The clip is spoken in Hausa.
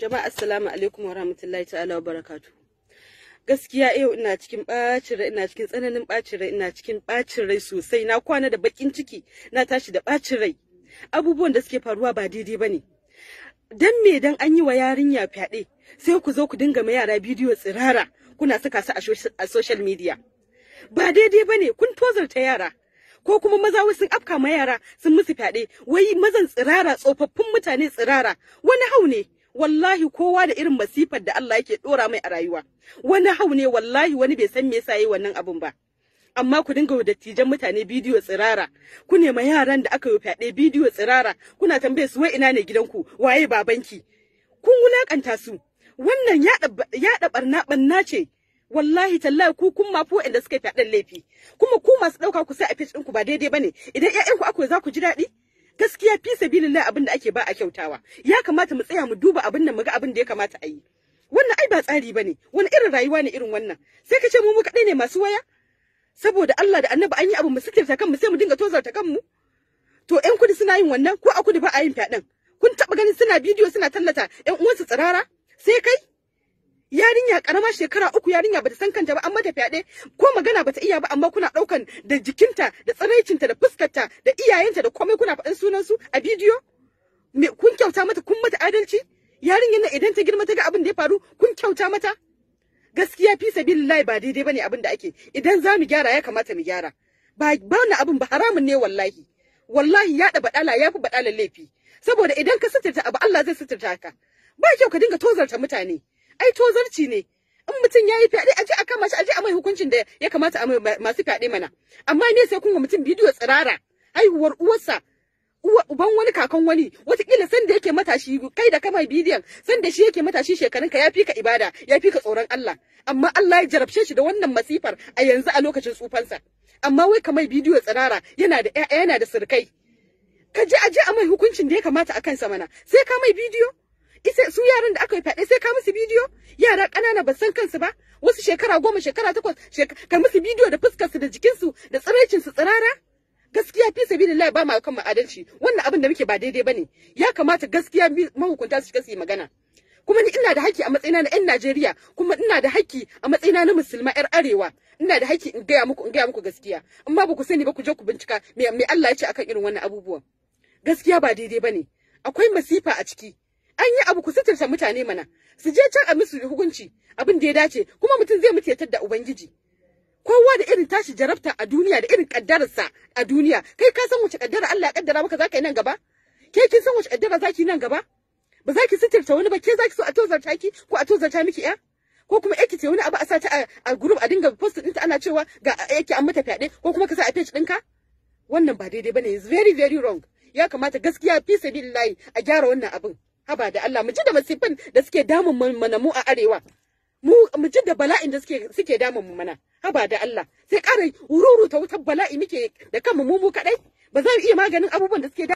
Jama'a, assalamu alaikum wa rahmatullahi ta'ala wa barakatuh. Gaskiya yau ina cikin bacin rai, ina cikin tsananin bacin rai, ina cikin bacin rai sosai. Na kwana da bakin ciki, na tashi da bacin rai. Abubuwan da suke faruwa ba daidai bane. Dan me dan an yi wa yarinya fyaɗe, sai ku zo ku dinga ma yara bidiyo tsirara, kuna saka su a social media? Ba daidai bane, kun tozarta yara. Ko kuma maza wai sun afka ma yara, sun musu fyaɗe, wai mazan tsirara, tsofaffin mutane tsirara. Wani hau ne. Wallahi kowa da irin masifar da Allah yake dora mai a rayuwa. Wani hau ne wallahi, wani bai san me yasa yayi wannan abun ba. Amma ku dinga wa dattijan mutane bidiyo tsirara, ku nema yaran da aka yi fyaɗe bidiyo tsirara, kuna tambaye su wai ina ne gidanku, waye babanki? Kun wulakanta su. Wannan yaɗa barna barna ce. Wallahi tallahi ku kun mafi waɗanda suka yi fyaɗen laifi. Kuma ku masu ɗauka ku sai a page ɗinku, ba daidai bane. Idan ƴaƴanku aka, za ku ji daɗi? Gaskiya fi sabilillah, abin da ake ba a kyautawa. Ya kamata mu tsaya mu duba abin nan, mu ga abin da ya kamata a yi. Wannan ai ba tsari bane. Wani irin rayuwa ne irin wannan? Sai ka ce mu mu kaɗai ne masu waya? Saboda Allah da Annabi, an yi abu mu sitirta kanmu, sai mu dinga tozarta kanmu. To ƴan kudu suna yin wannan, ko a kudu ba a yin fyaɗen? Kun taɓa ganin suna bidiyo suna tallata ƴan uwansu tsirara? Sai kai yarinya karama, shekara 3, yarinya bata san kanta ba, an mata fyaɗe, ko magana bata iya ba, amma kuna ɗaukan da jikinta da tsiraicinta da fuskarta da iyayenta da komai, kuna faɗin sunan su a bidiyo. Me kun kyauta mata? Kun mata adalci? Yarinyar nan idan ta girma ta ga abin da ya faru, kun kyauta mata? Gaskiya fi sabilillahi, ba daidai bane abin da ake. Idan za mu gyara, ya kamata mu gyara. Ba ba wannan abin ba, haramun ne wallahi. Wallahi yaɗa baɗala yafi baɗalan laifi, saboda idan ka suturta abu, Allah zai suturta ka. Ba kyau ka dinga tozarta mutane, ai tozarci ne. In mutum ya yi fyaɗe, a je a kama shi, a je a mai hukuncin da ya kamata a masu fyaɗe mana. Amma me sai kun wa mutum bidiyo tsirara, haihuwar uwarsa, uban wani, kakan wani? Watakila san da yake matashi, kai da kama bidiyon, san da shi yake matashi, shekarun ka, ya fi ka ibada, ya fi ka tsoron Allah, amma Allah ya jarabce shi da wannan masifar a yanzu a lokacin tsufansa. Amma wai kamar bidiyo tsirara, yana da ƴaƴa, yana da sirkai. Ka je a je a mai hukuncin da ya kamata a kansa mana. Sai ka mai bidiyo? Isa su yaran da aka yi fyaɗe, sai ka musu bidiyo? Yara ƙanana ba san kansu ba, wasu shekara 10, shekara 8, ka musu bidiyo da fuskarsu da jikinsu da tsiraicinsu tsirara. Gaskiya fi sabilillah, ba ma kan mu adalci. Wannan abin da muke ba daidai bane. Ya kamata gaskiya mahukunta su shiga su yi magana. Kuma ni ina da haƙƙi a matsayina na 'yan Najeriya, kuma ina da haƙƙi a matsayina na musulma 'yar arewa, ina da haƙƙi in gaya muku gaskiya. Amma ba ku sani ba, ku je ku bincika me Allah ya ce akan irin wannan abubuwan. Gaskiya ba daidai bane, akwai masifa a ciki. An yi abu, ku suturta mutane mana, su je can a musu hukunci abin da ya dace. Kuma mutum zai mutu ya tadda ubangiji. Kowa da irin tashi jarabta a duniya, da irin kaddararsa a duniya. Kai ka san wace kaddara Allah ya kaddara maka zaka yi nan gaba? Ke kin san wace kaddara zaki yi nan gaba? Ba za ki suturta wani ba. Ke zaki so a tozarta ki, ko a tozarta miki ya, ko kuma yake ce wani abu a sa ta a group, a dinga post ɗinta, ana cewa ga yake an mata fyaɗe, ko kuma ka sa a page ɗinka? Wannan ba daidai bane, is very very wrong. Ya kamata gaskiya fi sabilillahi a gyara wannan abin. Haba da Allah, mu ji da masifin da suke damun mana mu a arewa, mu ji da bala'in da suke damun mu mana. Haba da Allah, sai ƙara ta wutar bala'i muke da kanmu mu mu kadai. Ba za mu iya maganin abubuwan da suke